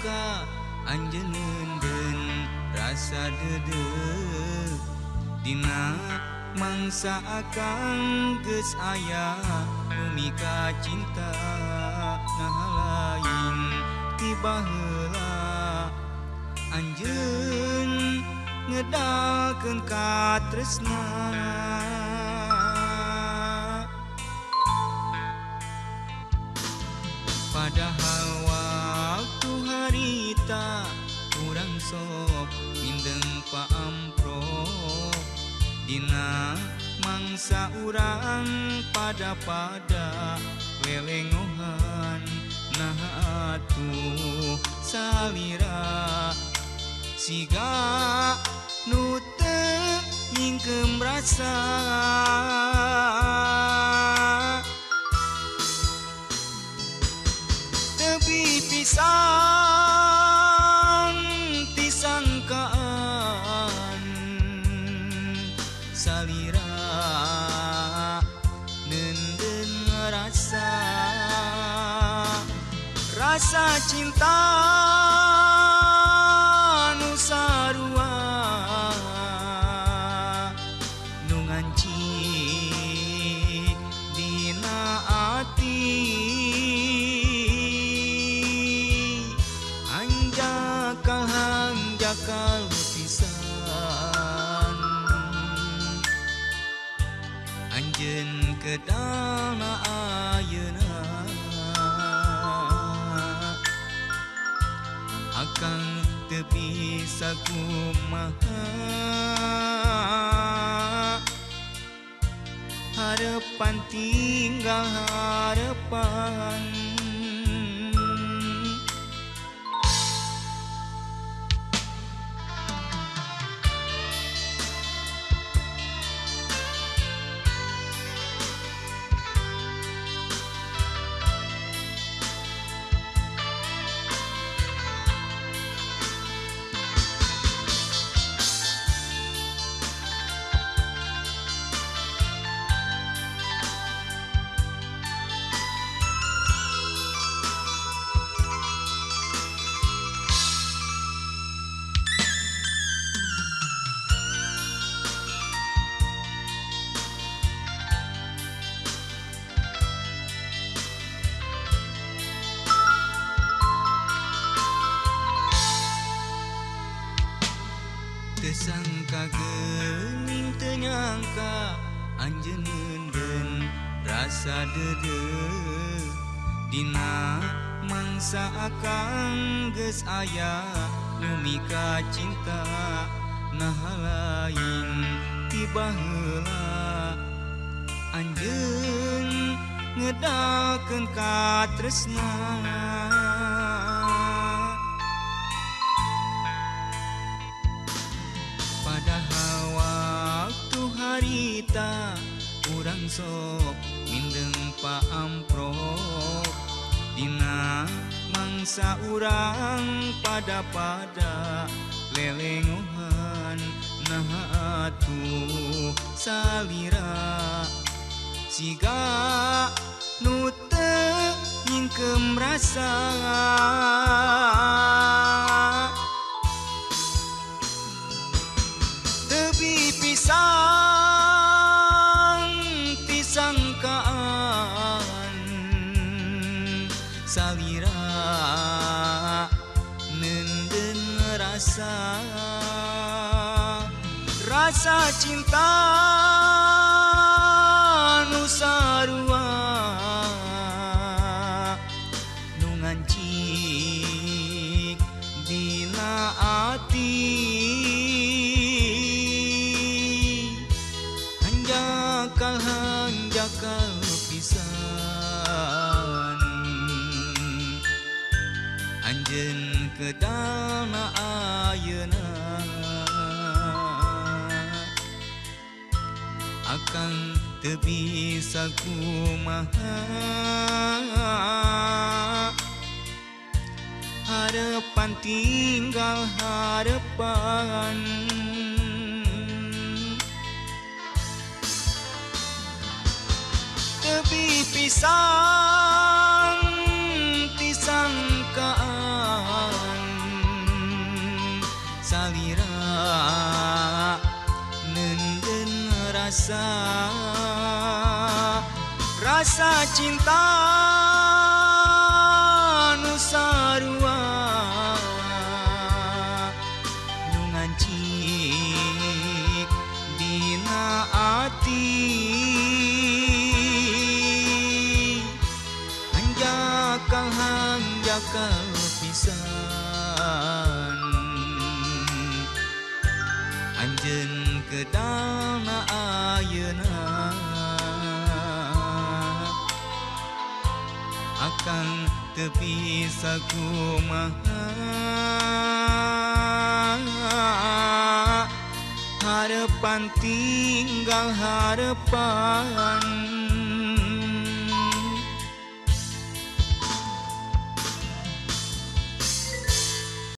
Sangka anjeun neundeun rasa deudeuh dina mangsa akang geus aya nu mika cinta nah lain ti baheula anjeun ngedalkeun katresna. Padahal waktu harita urang sok mindeng paamprok dina mangsa urang pada-pada lelengohan nah atuh salira siga nu teu nyingkeum rasa. Tebi pisan ti sangkaan salira neundeun rasa rasa cinta nu sarua nu ngancik dina ati. Hanjakal pisan anjeun kedalna ayeuna akang teu bisa kumaha harepan tinggal harepan. Teu sangka geuning teu nyangka anjeun neundeun rasa deudeuh dina mangsa akang geus aya nu mika cinta nah lain ti baheula anjeun ngedalkeun katresna. Padahal waktu harita urang sok mindeng paamprok dina mangsa urang pada-pada lelengohan nah atuh salira siga nu teu nyingkeum rasa. Tebi pisan ti sangkaan salira neundeun rasa rasa cinta nu sarua nu ngancik dina ati. Hanjakal pisan anjeun kedalna ayeuna akang teu bisa kumaha harepan tinggal harepan. Tebi pisan ti sangkaan salira nenden rasa rasa cinta nu sarua nu ngancik dina ati hanjakal hanjakal pisan anjeun kedalna ayeuna akang teu bisa kumaha harepan tinggal harepan.